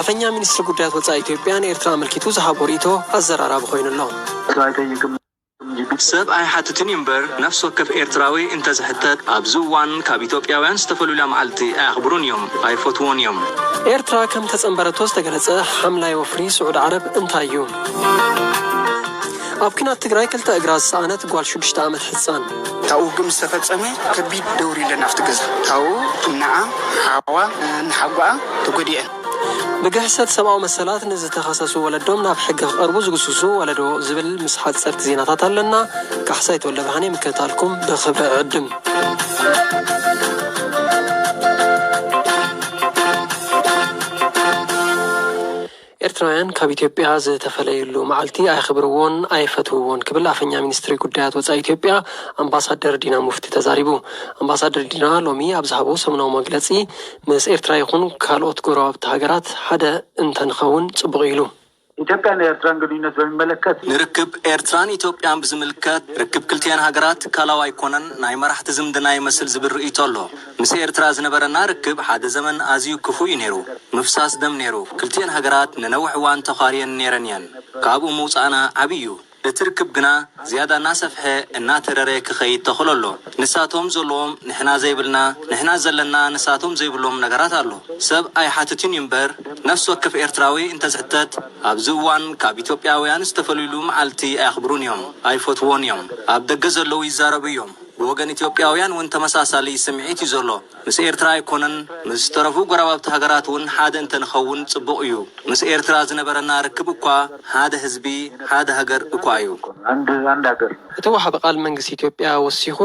ኣፈኛ ሚኒስትሪ ጉዳያት ወጻኢ ኢትዮጵያ ንኤርትራ ኣመልኪቱ ዝሃቦ ርእይቶ ኣዘራራቢ ኮይኑ ኣሎ። ሰብ ኣይሓትትን እዩ እምበር፣ ነፍሲ ወከፍ ኤርትራዊ እንተዝሕተት፣ ኣብዚ እዋን ካብ ኢትዮጵያውያን ዝተፈልዩላ መዓልቲ ኣያኽብሩን እዮም፣ ኣይፈትዎን እዮም። ኤርትራ ከም ተጸንበረቶ ዝተገለጸ ሓምላይ ወፍሪ ስዑድ ዓረብ እንታይ እዩ? ኣብ ኲናት ትግራይ ክልተ እግራ ዝሰኣነት ጓል ሽዱሽተ ዓመት ህጻን። ታው ግን ዝተፈጸመ ከቢድ ደውር የለን ኣብቲ ገዛ። ታው እናኣ ሓዋ ንሓጓኣ ተጎዲአን። ብግህሰት ሰብኣዊ መሰላት ንዝተኸሰሱ ወለዶም ናብ ሕጊ ክቐርቡ ዝግስሱ ወለዶ ዝብል ምስ ሓጸርቲ ዜናታት ኣለና። ካሕሳይ ተወልደ ብርሃን የምክታልኩም ብኽብሪ ዕድም። ኤርትራውያን ካብ ኢትዮጵያ ዝተፈለየሉ መዓልቲ ኣየኽብርዎን ኣየፈትውዎን ክብል ኣፈኛ ሚኒስትሪ ጉዳያት ወጻኢ ኢትዮጵያ ኣምባሳደር ዲና ሙፍቲ ተዛሪቡ። ኣምባሳደር ዲና ሎሚ ኣብ ዝሃቦ ሰሙናዊ መግለጺ፣ ምስ ኤርትራ ይኹን ካልኦት ጎረባብቲ ሃገራት ሓደ እንተንኸውን ጽቡቕ ኢሉ። ኢትዮጵያን ኤርትራን ግንኙነት በሚመለከት ንርክብ ኤርትራን ኢትዮጵያን ብዝምልከት፣ ርክብ ክልቲኣን ሃገራት ትካላዊ ኣይኮነን፣ ናይ መራሕቲ ዝምድና ይመስል ዝብል ርእይቶ ኣሎ። ምስ ኤርትራ ዝነበረና ርክብ ሓደ ዘመን ኣዝዩ ክፉእ እዩ ነይሩ። ምፍሳስ ደም ነይሩ። ክልቲኣን ሃገራት ንነዊሕ እዋን ተዃርየን ነይረን እየን። ካብኡ ምውጻእና ዓብዪ እዩ። እቲ ርክብ ግና ዝያዳ እናሰፍሐ እናተረረ ክኸይድ ተኽእሎ ኣሎ። ንሳቶም ዘለዎም ንሕና ዘይብልና፣ ንሕና ዘለና ንሳቶም ዘይብሎም ነገራት ኣሎ። ሰብ ኣይሓትትን እዩ እምበር፣ ነፍሲ ወከፍ ኤርትራዊ እንተዝሕተት፣ ኣብዚ እዋን ካብ ኢትዮጵያውያን ዝተፈልዩሉ መዓልቲ ኣየኽብሩን እዮም፣ ኣይፈትዎን እዮም። ኣብ ደገ ዘለዉ ይዛረቡ እዮም። ብወገን ኢትዮጵያውያን እውን ተመሳሳሊ ስምዒት እዩ ዘሎ። ምስ ኤርትራ ኣይኮነን፣ ምስ ዝተረፉ ጎረባብቲ ሃገራት እውን ሓደ እንተንኸውን ጽቡቕ እዩ። ምስ ኤርትራ ዝነበረና ርክብ እኳ ሓደ ህዝቢ፣ ሓደ ሃገር እኳ እዩ። አንድ አንድ ሀገር ነው። እቲ ወሃቢ ቃል መንግስቲ ኢትዮጵያ ወሲኹ፣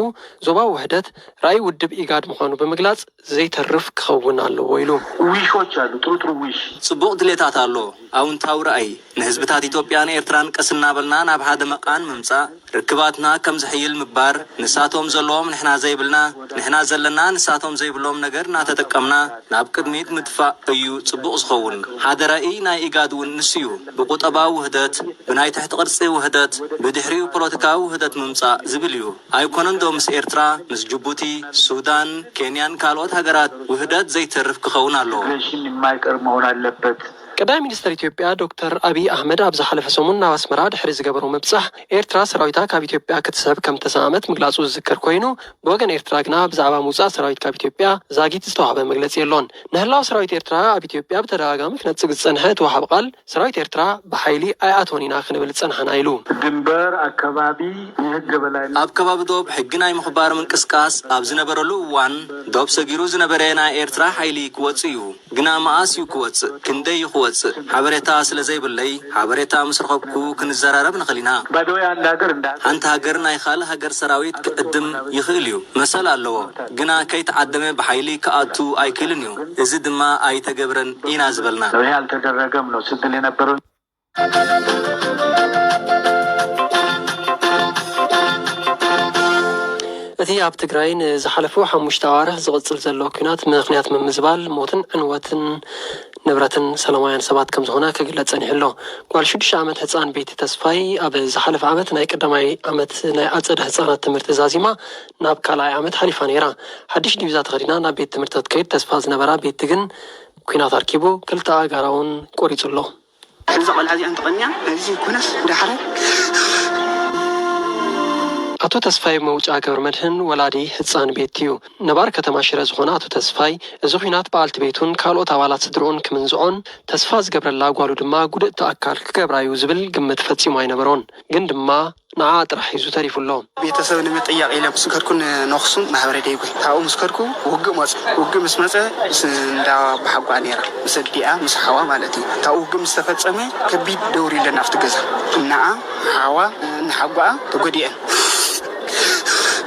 ዞባዊ ውህደት ራእይ ውድብ ኢጋድ ምዃኑ ብምግላጽ ዘይተርፍ ክኸውን ኣለዎ ኢሉ። ዊሾች አሉ፣ ጥሩ ጥሩ ዊሽ። ጽቡቕ ድሌታት ኣሎ፣ ኣውንታዊ ራእይ። ንህዝብታት ኢትዮጵያን ኤርትራን ቀስ እናበልና ናብ ሓደ መቓን ምምጻእ፣ ርክባትና ከም ዝሕይል ምግባር፣ ንሳቶም ዘለዎም ንሕና ዘይብልና፣ ንሕና ዘለና ንሳቶም ዘይብሎም ነገር እናተጠቀምና ናብ ቅድሚት ምድፋእ እዩ ጽቡቕ ዝኸውን። ሓደ ራእይ ናይ ኢጋድ እውን ንሱ እዩ። ብቁጠባዊ ውህደት፣ ብናይ ትሕቲ ቅርጺ ውህደት፣ ብድሕሪኡ ፖለቲካዊ ውህደት ምምጻእ ዝብል እዩ። ኣይኮነን ዶ ምስ ኤርትራ፣ ምስ ጅቡቲ፣ ሱዳን፣ ኬንያን ካልኦት ሃገራት ውህደት ዘይተርፍ ክኸውን ኣለዎ። ኢንቴግሬሽን የማይቀር መሆን አለበት። ቀዳማይ ሚኒስትር ኢትዮጵያ ዶክተር ኣብይ ኣህመድ ኣብ ዝሓለፈ ሰሙን ናብ ኣስመራ ድሕሪ ዝገበሮ ምብጻሕ፣ ኤርትራ ሰራዊታ ካብ ኢትዮጵያ ክትስሕብ ከም ተሰማመት ምግላጹ ዝዝከር ኮይኑ፣ ብወገን ኤርትራ ግና ብዛዕባ ምውጻእ ሰራዊት ካብ ኢትዮጵያ ዛጊት ዝተዋህበ መግለጺ የሎን። ንህላወ ሰራዊት ኤርትራ ኣብ ኢትዮጵያ ብተደጋጋሚ ክነጽግ ዝጸንሐ እቲ ወሃቢ ቃል፣ ሰራዊት ኤርትራ ብሓይሊ ኣይኣትዎን ኢና ክንብል ዝጸናሕና ኢሉ። ድንበር አካባቢ የህግ የበላይነት ኣብ ከባቢ ዶብ ሕጊ ናይ ምኽባር ምንቅስቃስ ኣብ ዝነበረሉ እዋን፣ ዶብ ሰጊሩ ዝነበረ ናይ ኤርትራ ሓይሊ ክወጽእ እዩ። ግና መኣስ እዩ ክወጽእ? ክንደይ እዩ ክወጽእ? ሓበሬታ ስለ ዘይብለይ፣ ሓበሬታ ምስ ረኸብኩ ክንዘራረብ ንኽእል ኢና። ባዶ የአንድ ሀገር እንደ ሀገር ሓንቲ ሃገር ናይ ካልእ ሃገር ሰራዊት ክዕድም ይኽእል እዩ፣ መሰል ኣለዎ። ግና ከይተዓደመ ብሓይሊ ክኣቱ ኣይክእልን እዩ። እዚ ድማ ኣይተገብረን ኢና ዝበልና። ነው። ይሄ አልተደረገም ነው ስትል የነበረው። እቲ ኣብ ትግራይ ንዝሓለፉ ሓሙሽተ ኣዋርሕ ዝቕጽል ዘሎ ኲናት ምኽንያት ምምዝባል ሞትን ዕንወትን ንብረትን ሰላማውያን ሰባት ከም ዝኾነ ክግለጽ ጸኒሑ ኣሎ። ጓል ሽዱሽተ ዓመት ህጻን ቤቲ ተስፋይ ኣብ ዝሓለፈ ዓመት ናይ ቀዳማይ ዓመት ናይ ኣጸደ ህጻናት ትምህርቲ ዛዚማ ናብ ካልኣይ ዓመት ሓሊፋ ነይራ። ሓድሽ ዲቪዛ ተኸዲና ናብ ቤት ትምህርቲ ክትከይድ ተስፋ ዝነበራ ቤቲ ግን ኲናት ኣርኪቡ ክልተ ኣእጋራ እውን ቆሪጹ ኣሎ። እዛ ቆልዓ እዚኣ እንተቐኒያ እዚ ኩነስ ዳሕረ ኣቶ ተስፋይ መውጫ ገብረ መድህን ወላዲ ህፃን ቤት እዩ። ነባር ከተማ ሽረ ዝኾነ ኣቶ ተስፋይ፣ እዚ ኲናት በዓልቲ ቤቱን ካልኦት ኣባላት ስድርኡን ክምንዝዖን ተስፋ ዝገብረላ ጓሉ ድማ ጉድእቲ ኣካል ክገብራ እዩ ዝብል ግምት ፈጺሙ ኣይነበሮን። ግን ድማ ንዓ ጥራሕ ሒዙ ተሪፉ ኣሎ። ቤተሰብ ንምጥያቕ ኢለ ምስ ከድኩ ንኣኽሱም ማህበረ ደይጉ ካብኡ ምስ ከድኩ ውግእ መፁ። ውግእ ምስ መፀ ምስ እንዳ ኣቦሓጓ ነይራ ምስ ኣዲኣ ምስ ሓዋ ማለት እዩ። ካብኡ ውግእ ምስ ተፈፀመ ከቢድ ደውር ኢለን ኣብቲ ገዛ እናኣ ሓዋ ንሓጓኣ ተጎዲአን።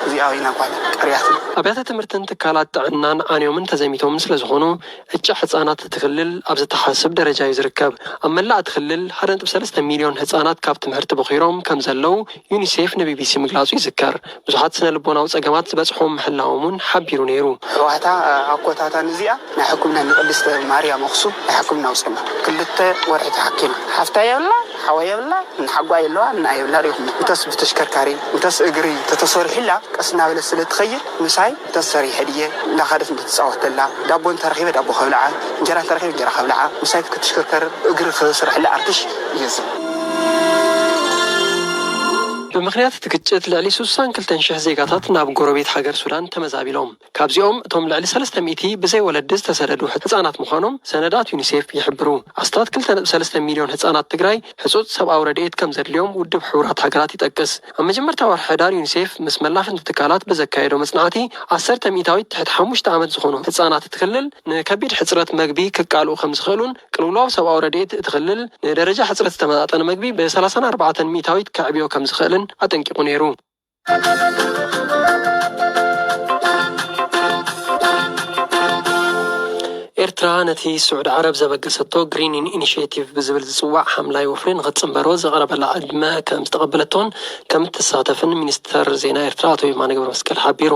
እዚኣ ወይና ጓል ቀርያት ኣብያተ ትምህርትን ትካላት ጥዕናን ዓንዮምን ተዘሚቶምን ስለ ዝኾኑ፣ ዕጫ ህፃናት እቲ ክልል ኣብ ዘተሓስብ ደረጃ እዩ ዝርከብ። ኣብ መላእ እቲ ክልል ሓደ ነጥቢ ሰለስተ ሚልዮን ህፃናት ካብ ትምህርቲ ቦኺሮም ከም ዘለዉ ዩኒሴፍ ንቢቢሲ ምግላጹ ይዝከር። ብዙሓት ስነ ልቦናዊ ጸገማት ዝበጽሖም ምህላዎም እውን ሓቢሩ ነይሩ። ሕዋታ ኣኮታታን እዚኣ ናይ ሕክምና ንቅድስተ ማርያም ኣኽሱም ናይ ሕክምና ውፅና ክልተ ወርሒ ተሓኪማ ሓፍታ የብላ። ሓዋ የብላ፣ ንሓጓ የለዋ፣ ንኣ የብላ። ሪኹም እንተስ ብተሽከርካሪ እንተስ እግሪ ተተሰሪሑላ ቀስ እናበለት ስለ ትኸይድ ምሳይ እንተስ ሰሪሐ ድየ እንዳኸደት እንተትፃወተላ ዳቦ እንተረኺበ ዳቦ ከብልዓ፣ እንጀራ እንተረኺበ እንጀራ ከብልዓ፣ ምሳይ ክትሽከርከር እግሪ ክስርሕላ ኣርትሽ እየዚ። ብምኽንያት እቲ ግጭት ልዕሊ ስሳን ክልተን ሽሕ ዜጋታት ናብ ጎረቤት ሃገር ሱዳን ተመዛቢሎም። ካብዚኦም እቶም ልዕሊ ሰለስተ ሚእቲ ብዘይ ወለዲ ዝተሰደዱ ህጻናት ምዃኖም ሰነዳት ዩኒሴፍ ይሕብሩ። ኣስታት ክልተ ነጥቢ ሰለስተ ሚልዮን ህጻናት ትግራይ ህጹጽ ሰብኣዊ ረድኤት ከም ዘድልዮም ውድብ ሕቡራት ሃገራት ይጠቅስ። ኣብ መጀመርታ ወርሒ ሕዳር ዩኒሴፍ ምስ መላፍንቲ ትካላት ብዘካየዶ መጽናዕቲ፣ ዓሰርተ ሚእታዊት ትሕቲ ሓሙሽተ ዓመት ዝኾኑ ህጻናት እቲ ክልል ንከቢድ ሕጽረት መግቢ ክቃልኡ ከም ዝኽእሉን ቅልውላው ሰብኣዊ ረድኤት እቲ ክልል ንደረጃ ሕጽረት ዝተመጣጠነ መግቢ ብ ሰላሳን ኣርባዕተን ሚእታዊት ከዕብዮ ከም ዝኽእልን ኣጠንቂቑ ነይሩ። ኤርትራ ነቲ ስዑዲ ዓረብ ዘበገሰቶ ግሪን ኢኒሽቲቭ ብዝብል ዝጽዋዕ ሓምላይ ወፍሪ ንኽጽንበሮ ዘቕረበላ ዕድመ ከም ዝተቐበለቶን ከም እትሳተፍን ሚኒስተር ዜና ኤርትራ ኣቶ የማነ ገብረመስቀል ሓቢሩ።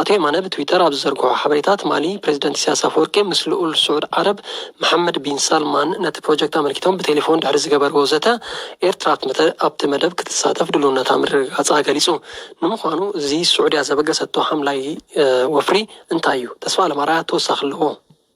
ኣቶ የማነ ብትዊተር ኣብ ዝዘርግሖ ሓበሬታ፣ ትማሊ ፕሬዚደንት ኢሳያስ ኣፈወርቂ ምስ ልኡል ስዑዲ ዓረብ መሓመድ ቢን ሳልማን ነቲ ፕሮጀክት ኣመልኪቶም ብቴሌፎን ድሕሪ ዝገበርዎ ዘተ፣ ኤርትራ ኣብቲ መተ-፣ ኣብቲ መደብ ክትሳተፍ ድልውነታ ምርግጋጻ ገሊጹ። ንምዃኑ እዚ ስዑድያ ዘበገሰቶ ሓምላይ፣ እ፣ ወፍሪ እንታይ እዩ? ተስፋ ኣለማርያ ተወሳኺ ኣለዎ።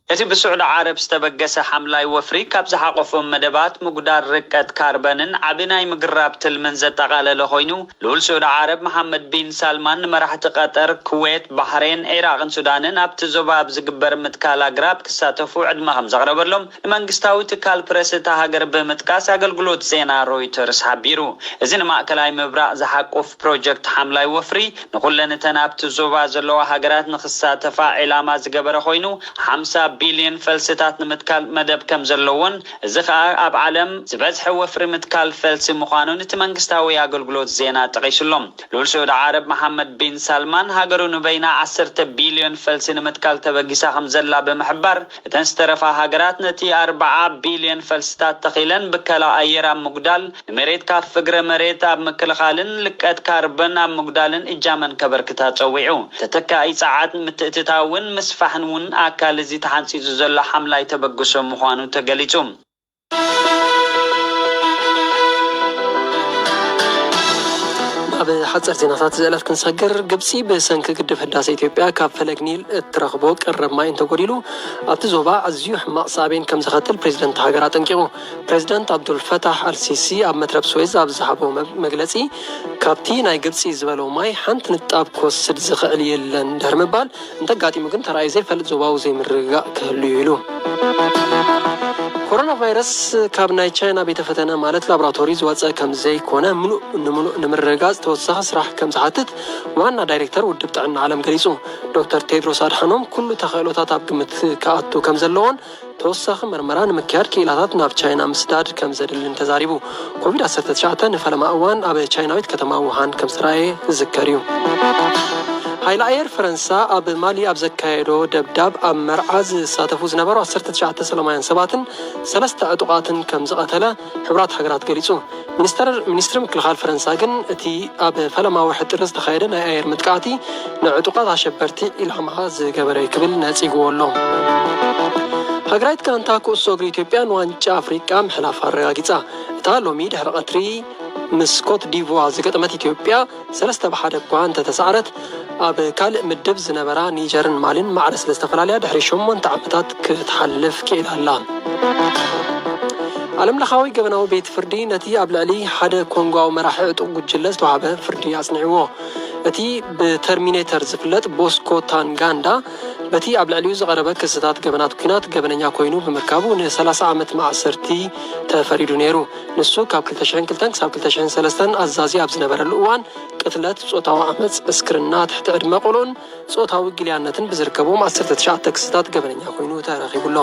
እቲ ብስዑዲ ዓረብ ዝተበገሰ ሓምላይ ወፍሪ ካብ ዝሓቆፎም መደባት ምጉዳል ርቀት ካርበንን ዓቢ ናይ ምግራብ ትልምን ዘጠቓለለ ኮይኑ፣ ልኡል ስዑዲ ዓረብ መሓመድ ቢን ሳልማን ንመራሕቲ ቀጠር፣ ኩዌት፣ ባሕሬን፣ ዒራቕን ሱዳንን ኣብቲ ዞባ ኣብ ዝግበር ምትካል ኣግራብ ክሳተፉ ዕድመ ከም ዘቕረበሎም ንመንግስታዊ ትካል ፕረስ እታ ሃገር ብምጥቃስ ኣገልግሎት ዜና ሮይተርስ ሓቢሩ። እዚ ንማእከላይ ምብራቕ ዝሓቁፍ ፕሮጀክት ሓምላይ ወፍሪ ንኹለን እተን ኣብቲ ዞባ ዘለዋ ሃገራት ንኽሳተፋ ዒላማ ዝገበረ ኮይኑ፣ ሓምሳ ቢልዮን ፈልስታት ንምትካል መደብ ከም ዘለዎን፣ እዚ ኸኣ ኣብ ዓለም ዝበዝሐ ወፍሪ ምትካል ፈልሲ ምዃኑ ነቲ መንግስታዊ ኣገልግሎት ዜና ጠቒሱሎም። ልኡል ስዑዲ ዓረብ መሓመድ ቢን ሳልማን፣ ሃገሩ ንበይና ዓሰርተ ቢልዮን ፈልሲ ንምትካል ተበጊሳ ከም ዘላ ብምሕባር፣ እተን ዝተረፋ ሃገራት ነቲ ኣርብዓ ቢልዮን ፈልስታት ተኺለን ብከላ ኣየር ኣብ ምጉዳል፣ ንመሬት ካብ ፍግረ መሬት ኣብ ምክልኻልን ልቀት ካርበን ኣብ ምጉዳልን እጃመን ከበርክታ ጸዊዑ። ተተካኢ ጸዓት ምትእትታውን ምስፋሕን እውን ኣካል እዚ ተሓንጺጹ ዘሎ ሓምላይ ተበግሶ ምዃኑ ተገሊጹ። ናብ ሓጸር ዜናታት ዝዕለት ክንሰግር፣ ግብጺ ብሰንኪ ግድብ ህዳሴ ኢትዮጵያ ካብ ፈለግ ኒል እትረኽቦ ቀረብ ማይ እንተጎዲሉ፣ ኣብቲ ዞባ ኣዝዩ ሕማቕ ሳዕቤን ከም ዘኸትል ፕሬዚደንት ሃገር ኣጠንቂቑ። ፕሬዚደንት ኣብዱል ፈታሕ ኣልሲሲ ኣብ መትረብ ስዌዝ ኣብ ዝሃቦ መ-፣ መግለጺ፣ ካብቲ ናይ ግብጺ ዝበሎ ማይ ሓንቲ ንጣብ ክወስድ ዝኽእል የለን ድሕሪ ምባል፣ እንተጋጢሙ ግን ተራእዩ ዘይፈልጥ ዞባዊ ዘይምርግጋእ ክህሉ እዩ ኢሉ። ኮሮና ቫይረስ ካብ ናይ ቻይና ቤተ ፈተነ ማለት ላቦራቶሪ ዝወጸ ከም ዘይኮነ ምሉእ ንምሉእ ንምርግጋጽ ተወሳኺ ስራሕ ከም ዝሓትት ዋና ዳይሬክተር ውድብ ጥዕና ዓለም ገሊጹ። ዶክተር ቴድሮስ ኣድሓኖም ኩሉ ተኽእሎታት ኣብ ግምት ክኣቱ ከም ዘለዎን ተወሳኺ መርመራ ንምክያድ ክኢላታት ናብ ቻይና ምስዳድ ከም ዘድልን ተዛሪቡ። ኮቪድ ዓሰርተ ትሽዓተ ንፈለማ እዋን ኣብ ቻይናዊት ከተማ ውሃን ከም ዝተራእየ ዝዝከር እዩ። ሓይሊ ኣየር ፈረንሳ ኣብ ማሊ ኣብ ዘካየዶ ደብዳብ ኣብ መርዓ ዝሳተፉ ዝነበሩ ዓሰርተ ትሽዓተ ሰላማውያን ሰባትን ሰለስተ ዕጡቓትን ከም ዝቐተለ ሕቡራት ሃገራት ገሊጹ። ሚኒስተር፣ ሚኒስትሪ ምክልኻል ፈረንሳ ግን እቲ ኣብ ፈለማ ወርሒ ጥሪ ዝተኻየደ ናይ ኣየር መጥቃዕቲ ንዕጡቓት ኣሸበርቲ ኢላማ ዝገበረ እዩ ክብል ነጺግዎ ኣሎ። ሃገራዊት ጋንታ ኩዕሶ እግሪ ኢትዮጵያ ንዋንጫ ኣፍሪቃ ምሕላፋ ኣረጋጊጻ። እታ ሎሚ ድሕሪ ቀትሪ ምስ ኮት ዲቯር ዝገጠመት ኢትዮጵያ ሰለስተ ብ ሓደ እኳ እንተተሳዕረት፣ ኣብ ካልእ ምድብ ዝነበራ ኒጀርን ማሊን ማዕረ ስለ ዝተፈላለያ ድሕሪ ሸሞንተ ዓመታት ክትሓልፍ ክኢላ ኣላ። ዓለምለኻዊ ገበናዊ ቤት ፍርዲ ነቲ ኣብ ልዕሊ ሓደ ኮንጓዊ መራሒ ዕጡቕ ጉጅለ ዝተዋህበ ፍርዲ ኣጽኒዕዎ። እቲ ብተርሚኔተር ዝፍለጥ ቦስኮ ታንጋንዳ በቲ ኣብ ልዕሊኡ ዝቐረበ ክስታት ገበናት ኲናት ገበነኛ ኮይኑ ብምርካቡ ንሰላሳ ዓመት ማእሰርቲ ተፈሪዱ ነይሩ። ንሱ ካብ ክልተ ሽሕን ክልተን ክሳብ ክልተ ሽሕን ሰለስተን ኣዛዚ ኣብ ዝነበረሉ እዋን ቅትለት፣ ጾታዊ ዓመጽ፣ ዕስክርና፣ ትሕቲ ዕድመ ቆልዑን ጾታዊ ግልያነትን ብዝርከቦም ዓሰርተ ትሽዓተ ክስታት ገበነኛ ኮይኑ ተረኺቡ ኣሎ።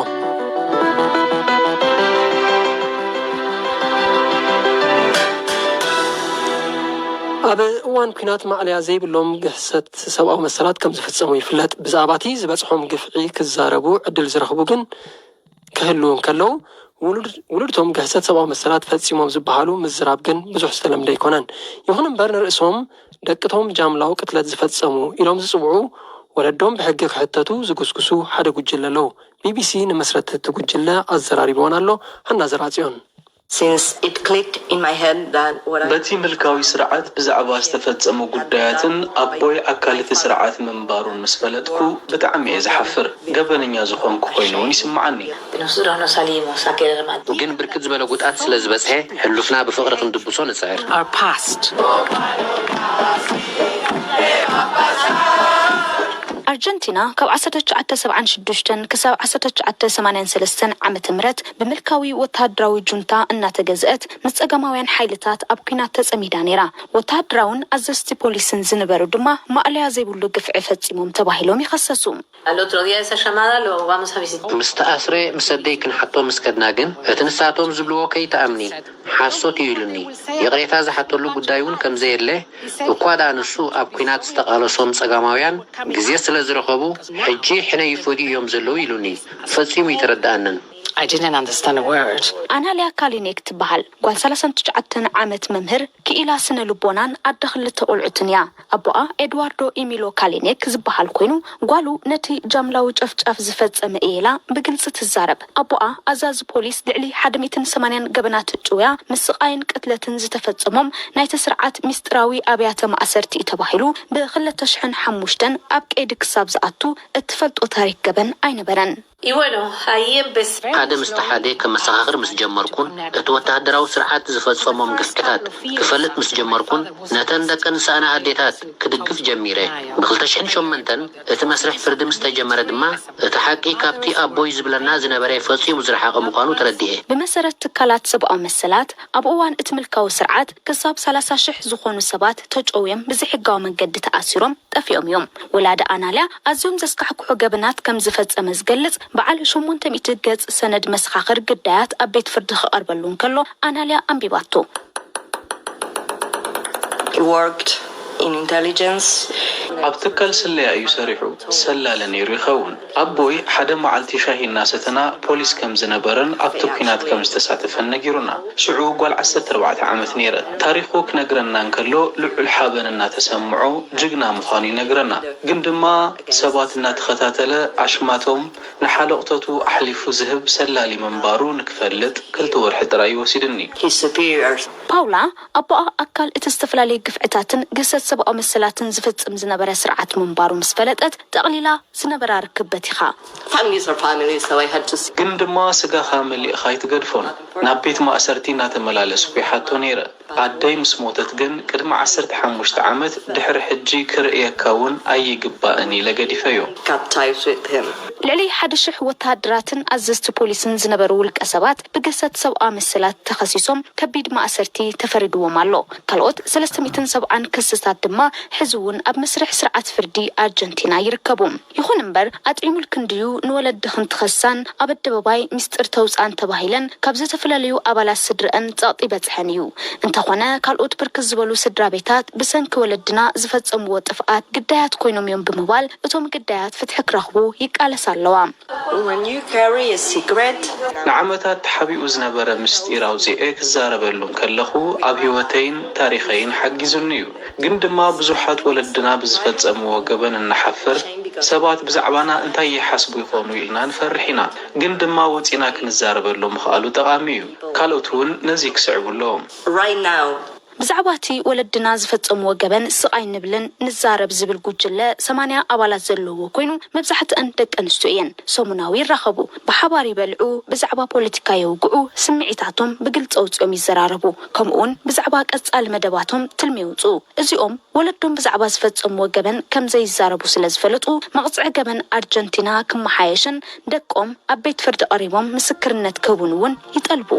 ኣብ እዋን ኲናት ማዕለያ ዘይብሎም ግህሰት ሰብኣዊ መሰላት ከም ዝፍጸሙ ይፍለጥ። ብዛዕባ እቲ ዝበጽሖም ግፍዒ ክዛረቡ ዕድል ዝረኽቡ ግን ክህልዉ እንከለዉ፣ ውሉድ-፣ ውሉድቶም ግህሰት ሰብኣዊ መሰላት ፈጺሞም ዝበሃሉ ምዝራብ ግን ብዙሕ ዝተለምደ ኣይኮነን። ይኹን እምበር፣ ንርእሶም ደቅቶም ጃምላዊ ቅትለት ዝፈጸሙ ኢሎም ዝጽውዑ ወለዶም ብሕጊ ክሕተቱ ዝጉስጉሱ ሓደ ጉጅለ ኣለዉ። ቢቢሲ ንመስረቲ እቲ ጉጅለ ኣዘራሪብዎን ኣሎ። ሃና ዘርኣጽዮን። Since it clicked in my head that what I በቲ ምልካዊ ስርዓት ብዛዕባ ዝተፈጸሙ ጉዳያትን ኣቦይ ኣካል እቲ ስርዓት ምንባሩን ምስ ፈለጥኩ ብጣዕሚ እየ ዝሓፍር። ገበነኛ ዝኾንኩ ኮይኑ እውን ይስምዓኒ። ግን ብርክት ዝበለ ጉድኣት ስለ ዝበፅሐ ሕሉፍና ብፍቕሪ ክንድብሶ ንፅዕር። ኣርጀንቲና ካብ ዓሰርተ ትሽዓተ ሰብዓን ሽዱሽተን ክሳብ ዓሰርተ ትሽዓተ ሰማንያን ሰለስተን ዓመተ ምህረት ብምልካዊ ወተሃደራዊ ጁንታ እናተገዝአት፣ ንጸገማውያን ሓይልታት ኣብ ኲናት ተጸሚዳ ነይራ። ወተሃደራውን ኣዘዝቲ ፖሊስን ዝነበሩ ድማ ማእለያ ዘይብሉ ግፍዒ ፈጺሞም ተባሂሎም ይኸሰሱ። ምስ ተኣስረ ምስ ኣደይ ክንሓቶ ምስ ከድና ግን፣ እቲ ንሳቶም ዝብልዎ ከይትኣምኒ፣ ሓሶት እዩ ኢሉኒ። ይቕሬታ ዝሓተሉ ጉዳይ እውን ከም ዘየለ፣ እኳ ደኣ ንሱ ኣብ ኲናት ዝተቓለሶም ጸጋማውያን ግዜ ስለ ዝረኸቡ፣ ሕጂ ሕነ ይፈድዩ እዮም ዘለዉ ኢሉኒ። ፈጺሙ ኣይተረድኣንን። ኣናልያ ካሊኔክ ትበሃል ጓል ሰላሳን ትሽዓተን ዓመት መምህር ክኢላ ስነ ልቦናን ኣደ ክልተ ቆልዑትን እያ። ኣቦኣ ኤድዋርዶ ኢሚሎ ካሊኔክ ዝበሃል ኮይኑ፣ ጓሉ ነቲ ጃምላዊ ጨፍጫፍ ዝፈጸመ እየ ኢላ ብግልጺ ትዛረብ። ኣቦኣ ኣዛዚ ፖሊስ ልዕሊ ሓደ ሚእትን ሰማንያን ገበናት ጭውያ፣ ምስቓይን ቅትለትን ዝተፈጸሞም ናይቲ ስርዓት ሚስጥራዊ ኣብያተ ማእሰርቲ እዩ ተባሂሉ ብክልተ ሽሕን ሓሙሽተን ኣብ ቀይዲ ክሳብ ዝኣቱ እትፈልጦ ታሪክ ገበን ኣይነበረን። ሓደ ምስቲ ሓደ ከመሰኻኽር ምስ ጀመርኩን እቲ ወተሃደራዊ ስርዓት ዝፈጸሞም ግፍዕታት ክፈልጥ ምስ ጀመርኩን ነተን ደቀን ዝሰኣና ኣዴታት ክድግፍ ጀሚረ። ብክልተ ሽሕን ሸሞንተን እቲ መስርሕ ፍርዲ ምስ ተጀመረ ድማ እቲ ሓቂ ካብቲ ኣቦይ ዝብለና ዝነበረ ፈጺሙ ዝረሓቐ ምዃኑ ተረዲኤ። ብመሰረት ትካላት ሰብኣዊ መሰላት ኣብ እዋን እቲ ምልካዊ ስርዓት ክሳብ ሰላሳ ሽሕ ዝኾኑ ሰባት ተጨውዮም ብዘይሕጋዊ መንገዲ ተኣሲሮም ጠፊኦም እዮም። ወላዲ ኣናልያ ኣዝዮም ዘስካሕክሑ ገበናት ከም ዝፈጸመ ዝገልጽ በዓል ሸሞንተ ሚእቲ ገጽ ሰነድ መሰኻኽር ግዳያት ኣብ ቤት ፍርዲ ክቐርበሉ እንከሎ ኣናልያ ኣንቢባቶ። He worked in intelligence. ኣብ ትካል ስለያ እዩ ሰሪሑ። ሰላለ ነይሩ ይኸውን። ኣቦይ ሓደ መዓልቲ ሻሂ እናሰተና ፖሊስ ከም ዝነበረን ኣብቲ ኲናት ከም ዝተሳተፈን ነጊሩና። ሽዑ ጓል ዓሰርተ ኣርባዕተ ዓመት ነይረ። ታሪኹ ክነግረና እንከሎ ልዑል ሓበን እናተሰምዖ ጅግና ምዃኑ ይነግረና። ግን ድማ ሰባት እናተኸታተለ ኣሽማቶም ንሓለቕተቱ ኣሕሊፉ ዝህብ ሰላሊ ምንባሩ ንክፈልጥ ክልተ ወርሒ ጥራይ እዩ ወሲድኒ። His superiors. ፓውላ ኣቦኣ ኣካል እቲ ዝተፈላለየ ግፍዕታትን ግህሰት ሰብኣዊ መሰላትን ዝፍጽም ዝነበረ ስርዓት ምንባሩ ምስ ፈለጠት፣ ጠቕሊላ ዝነበራ ርክብ በቲኻ። Family is a family, so I had to see. ግን ድማ ስጋኻ መሊእኻ ኣይትገድፎን። ናብ ቤት ማእሰርቲ እናተመላለስኩ ይሓቶ ነይረ። ኣደይ ምስ ሞተት ግን ቅድሚ ዓሰርተ ሓሙሽተ ዓመት ድሕሪ ሕጂ ክርእየካ እውን ኣይግባእን ኢለ ገዲፈዮ። Cut ties with him. ልዕሊ ሓደ ሽሕ ወተሃደራትን ኣዘዝቲ ፖሊስን ዝነበሩ ውልቀ ሰባት ብግህሰት ሰብኣዊ መሰላት ተኸሲሶም ከቢድ ማእሰርቲ ተፈሪድዎም ኣሎ። ካልኦት ሰለስተ ሚእትን ሰብዓን ክስታት ድማ ሕዚ እውን ኣብ መስርሕ ስርዓት ፍርዲ ኣርጀንቲና ይርከቡ። ይኹን እምበር ኣጥዒሙልኪ እንድዩ ንወለድኽን ትኸሳን ኣብ ኣደባባይ ሚስጥር ተውፅኣን ተባሂለን ካብ ዝተፈላለዩ ኣባላት ስድረአን ፀቕጢ በፅሐን እዩ። እንተኾነ ካልኦት ብርክት ዝበሉ ስድራ ቤታት ብሰንኪ ወለድና ዝፈፀምዎ ጥፍኣት ግዳያት ኮይኖም እዮም ብምባል እቶም ግዳያት ፍትሒ ክረኽቡ ይቃለሳ ኣለዋ። When you carry a secret, ንዓመታት ተሓቢኡ ዝነበረ ምስጢር ኣውፂኤ ክዛረበሉ እንከለኹ ኣብ ህይወተይን ታሪኸይን ሓጊዙኒ እዩ። ግን ድማ ብዙሓት ወለድና ብዝፈጸምዎ ገበን እንሓፍር። ሰባት ብዛዕባና እንታይ ይሓስቡ ይኾኑ ኢልና ንፈርሕ ኢና። ግን ድማ ወጺና ክንዛረበሉ ምኽኣሉ ጠቓሚ እዩ። ካልኦት እውን ነዚ ክስዕቡ ኣለዎም። Right now, ብዛዕባ እቲ ወለድና ዝፈጸምዎ ገበን ስቕ ኣይንብልን ንዛረብ ዝብል ጉጅለ ሰማንያ ኣባላት ዘለዎ ኮይኑ፣ መብዛሕትአን ደቂ ኣንስትዮ እየን። ሰሙናዊ ይራኸቡ፣ ብሓባር ይበልዑ፣ ብዛዕባ ፖለቲካ የውግዑ፣ ስምዒታቶም ብግልጺ ኣውጺኦም ይዘራረቡ፣ ከምኡውን ብዛዕባ ቀጻሊ መደባቶም ትልሚ የውጽኡ። እዚኦም ወለዶም ብዛዕባ ዝፈጸምዎ ገበን ከም ዘይዛረቡ ስለ ዝፈለጡ፣ መቕጽዒ ገበን ኣርጀንቲና ክመሓየሽን ደቆም ኣብ ቤት ፍርዲ ቀሪቦም ምስክርነት ክህቡን እውን ይጠልቡ።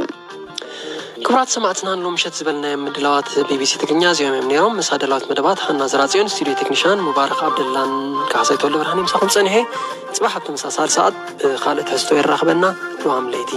ክቡራት ሰማዕትና ንሎም ምሸት ዝበልናዮም ምድላዋት ቢቢሲ ትግርኛ እዚኦም እዮም ነይሮም። ምስ ኣዳላዊት መደባት ሃና ዘራጽዮን፣ ስቱዲዮ ቴክኒሻን ሙባረክ ኣብደላን ካሕሳይ ተወልደ ብርሃን ምሳኹም ጸኒሐ። ጽባሕ ኣብ ተመሳሳሊ ሰዓት ብኻልእ ትሕዝቶ የራኽበና። ድዋም ለይቲ።